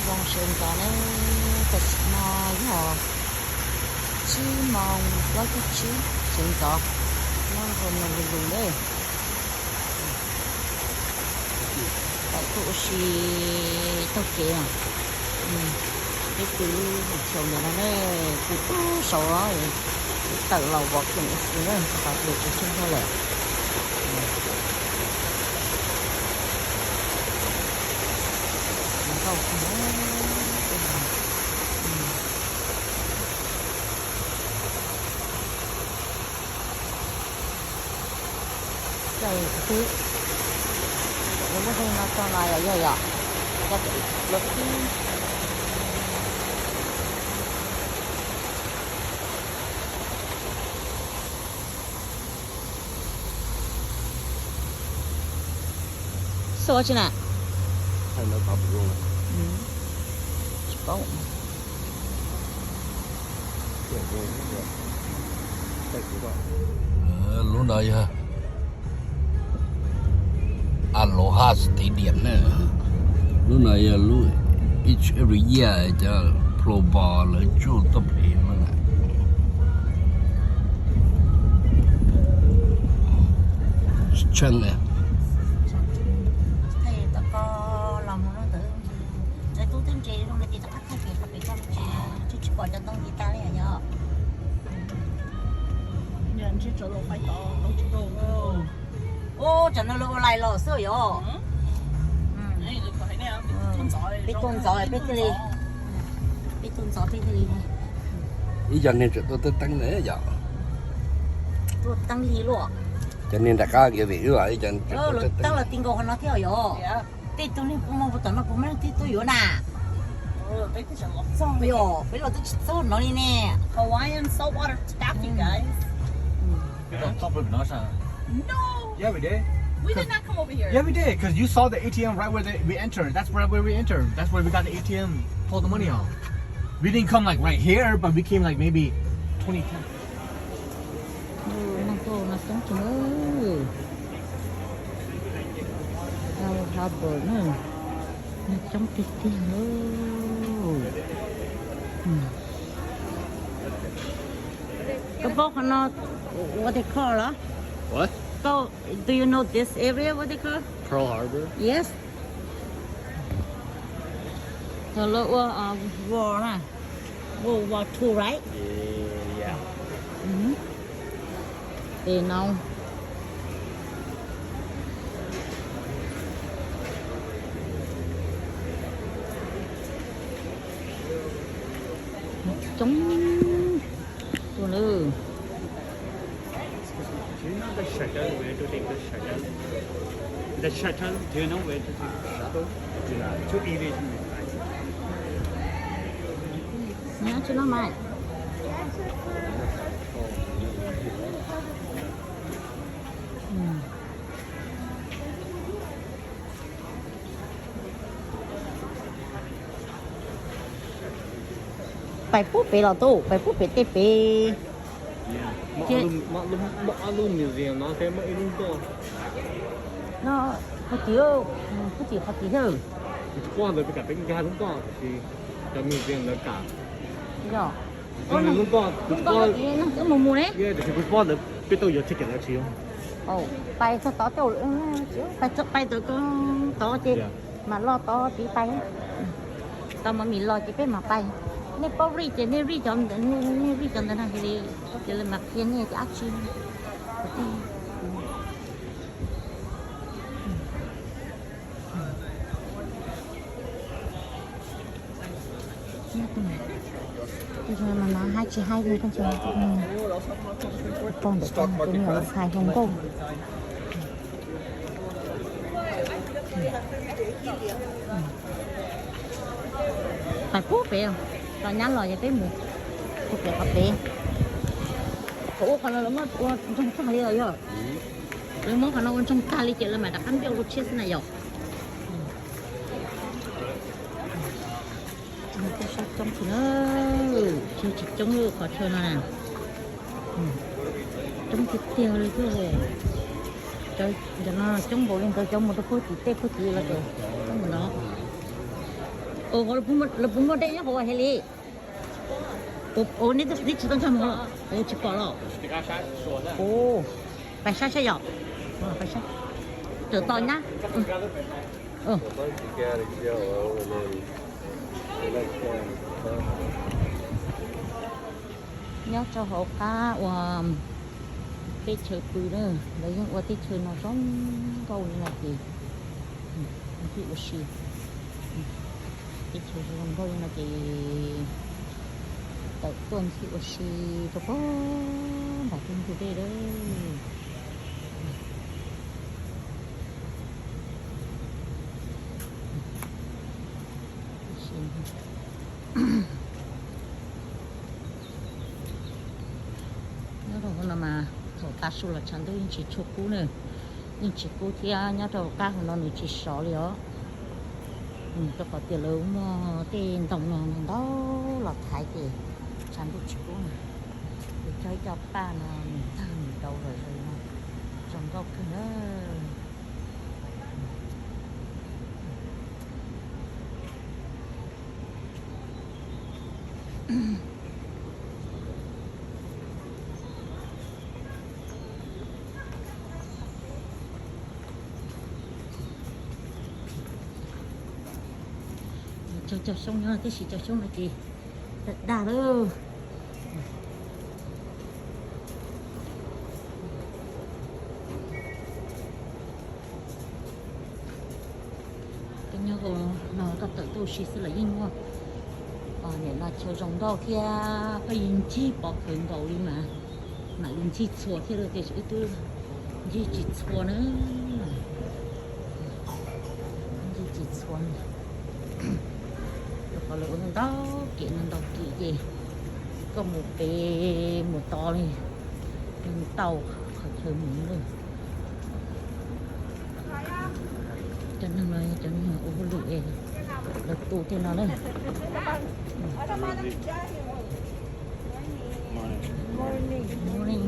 Zoo sawv ntxov na, tam sim no yog tsib moos plaub caug tsib sawv ntxov, nyob rau Honolulu na. Tawm tuaj ua si taug kev, peb pw lub hotel ntawd no ne, pw tag saud, tawm los walking na, rau qhov tias tsis tsheej haj lawm. Lub neej no txog no yog yog, xua tsi na. Tsis paub. Lub no yog Aloha Stadium na. Lub no yog lub each every year cov pro ball lawv tsuj tuaj phem no na. Tsis tsheej li. Ub, tsam no lawv ua line los xwb yom. Peb tuaj ntxov peb thiaj li, peb tuaj ntxov peb thiaj li. Ib co neeg tseem tuaj teeb teeb na yom. Tuaj teeb li luaj. Cov neeg nram qab nkias vim wb los ib co neeg tseem tuaj teeb teeb los ti nkaus qhov no thiab yom. Tej tug neeg puas muaj puas tom no puas muaj leej twg tuaj yuav na? Yog peb los twb tsis txog no li ne. Hawaiian saltwater taffy, guys. We got chocolate banana. No. Yeah, we did. We did not come over here. Yeah, we did, because you saw the A T M right where they, we entered. That's right where we entered. That's where we got the A T M, pulled the money out. We didn't come, like, right here, but we came, like, maybe twenty, ten. Neeg tuaj no coob tiag. Harbour na, neeg coob tiag tiag li. Koj paub qhov no what they call los? What? Koj, do you know this area what they call? Pearl Harbor? Yes. Thaum lawv ua, uh, war na. World War Two, right? Yeah. Tes no coob tuaj lawm. Do you know the shuttle? Where to take the shuttle? The shuttle. Do you know where to take the shuttle? Yeah, to Erie. Nhớ chứ nó mày. Pais pub pem los tub, pais pub pem tej pem. Muaj ob lub museum no thiab muaj ib lub tuaj. No, qhov tid, kuv tsis qhov tid thiab. Kuv tsis paub ntawd peb kam peb nkag lub tuaj tiam sis cov museum ntawd kam. Yog. Lub tuaj, lub tuaj neeg twb mus mus ne. Tiam sis kuv tsis paub ntawd peb tau yuav ticket los tsis yuav. Pais txog tod, pais txog pais tod tod ces mam los tod tid pais. Tau mov mis los ces peb mam pais. Nej paub rij ces nej rij cov, nej rij cov ntawd no ces, ces lawv mam qhia nej tias dab tsi. Mas no hais tsis hais li, koj tsis pom ntawm koj tus me nyuam hais hluas nkauj. Pais pub pem, tau nyab los ces peb mus pub pem qhov pem. Qhov ub qhov no lawv muab ua ntsoog tag li los yog? Lawv muab qhov no ua ntsoog tag li ces lawv mam rov qab npiaj ua tshiab xwb na yom. Coob tsis coob, tsis coob qhov chaw no na. Coob tiag tiag li thiab. Cov no coob npaum li ntawd cov mus rau puag tim tej puag tim los coob npaum no. Lawv puas muaj dej nyob hauv hais li? Ua, neb tsis tau nrog mus los? Ua, tsis pom los? Ua, pais saib saib yom. Pais saib. Tawm tos nyab. Nyob rau hauv qab uas teb chaws pw na, lawv yeej ua teb chaws no zoo nkauj li no ces thiaj ua si. Teb chaws zoo nkauj li no ces tawm tuaj thiaj ua si rau puag nram tej ntug dej lawm. Nyob rau hauv no mas thaum tav su los tshav ntuj yeej tsis tshua kub na, yeej tsis kub thiab nyob rau qab hauv no nws tsis sov li os. Rau qhov tias lawv muaj tej ntoo no ntau los thaiv ces tshav ntuj tsis kub na. Ces cog ib co paj no nws tag nws rau lawm no, zoo nkauj kawg na. Cog cog xyoob nyob tib si, cog xyoob no ces dag dag lawm. Koj nyob hauv no koj tawm tuaj ua si xwb los yeej muaj, nim no chaw zoo nkauj thiab koj yeej ncig pom kawg nkaus li mas, mam li ncig txhua thiab tias wb twb ncig tsis txhua na. Ncig tsis txhua, rau qhov lawv ua ntau kev no ntau kev ces koj mus pem mus tod li, tau qhov chaw mus lawm. Cov neeg no cov neeg ua hauj lwm es lawv tu tej no na. Morning. Morning.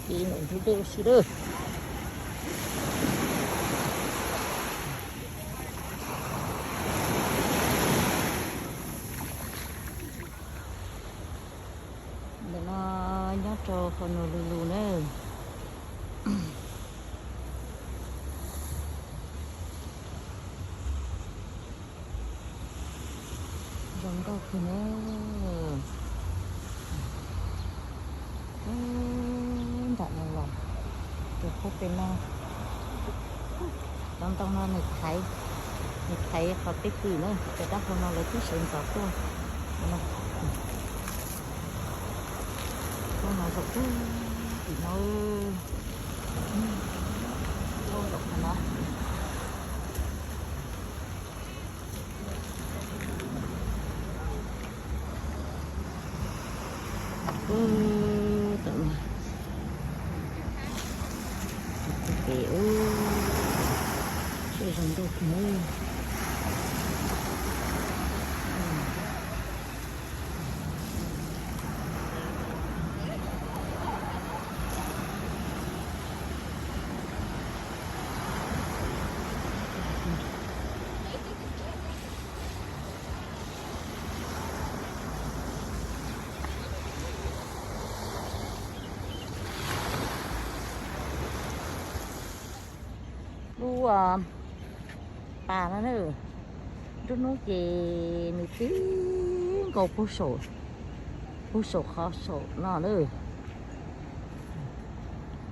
Ces ntawm ntug dej ua si lawm. Ntawm no nyob rau qhov no lug lug na. Zoo nkauj kawg na. Nram no los, tus qub pem no, cov ntoo no nws thaiv, nws thaiv qhov peb pw na, cov dab qhua no lawv twb sawv ntxov tuaj no. Qhov no zaum twg tim no, zaum qhov no. Tam no pem ub, seb zoo nkauj kawg. Lub pas no na, nruab hnub ces nws tib nkaus puag saum, puag saum qhov saum no na.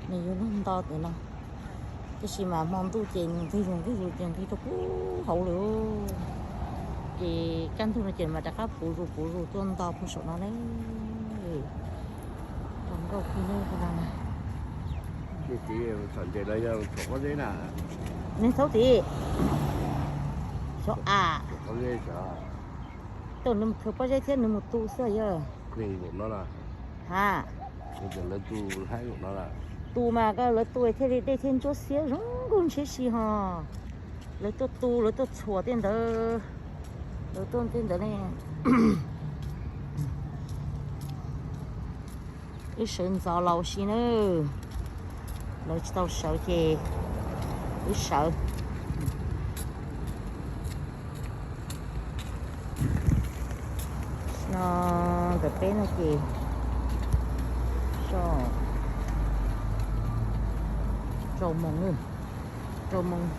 Nws yuav luag nto ntawm no, tab sis mas hmo ntuj ces nws nqig zus nqig zus ces nqig rau puag hauv lawm. Ces kaj ntug no ces mas rov qab puv zus puv zus tuaj nto puag saum no ne. Zoo nkauj kawg li no. Nws thaub tim, xyov a, tau nws mus khaws pob zeb thiab nws mus tu xwb yog. Ha, tu mas koj lawv tu thiaj li dej thiaj ntsuab xiab zoo nkauj ntshiab si ho. Lawv tuaj tu lawv tuaj txhuam tej ntawd, lawv tuaj tej ntawd ne. Wb sawv ntxov los ua si nawb. Lawv tsis tau sawv ces wb sawv. No ntawm peb no ces so rau moos, rau moos,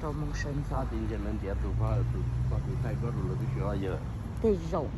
rau moos sawv ntxov. Tej zaum